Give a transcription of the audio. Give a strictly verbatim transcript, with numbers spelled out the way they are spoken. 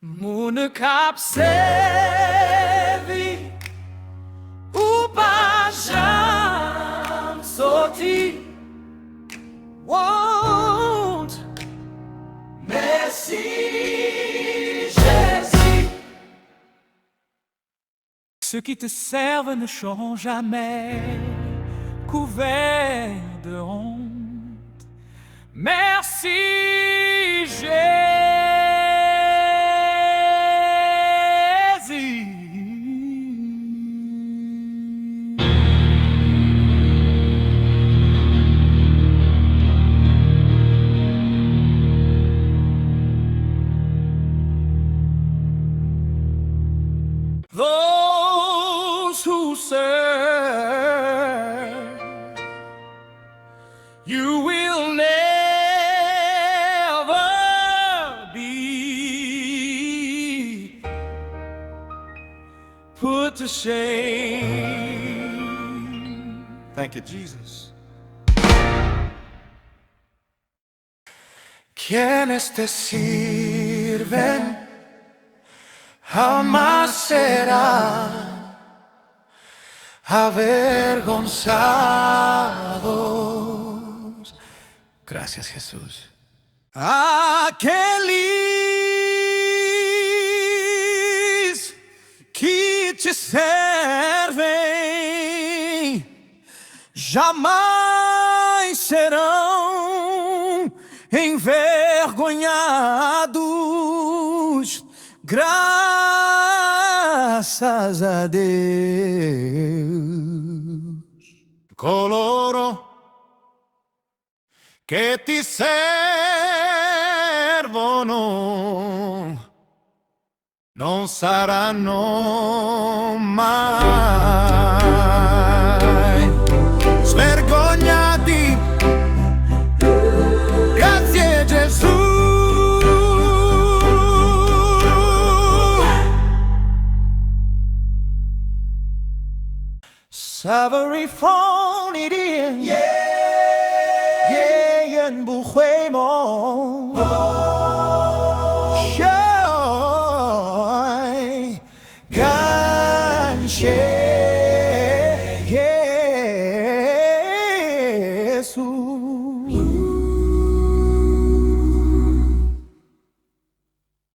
Moun k ap sèvi ou pa janm soti. Won't. Mèsi, Jezi. Ceux qui te servent ne sont jamais couverts de honte. Merci, Jésus. Those who serve you will never be put to shame. Thank you, Jesus. Quienes te sirven jamás serán avergonzados. Gracias, Jesús. Aqueles que te servem jamais serão envergonhados. Graças a Deus. Koloro. Que te servo no, non sarà no mai svergognati. Grazie, Gesù. Savori fon idin. Yeah, yeah, yen buhwe mo. Shai, gan she.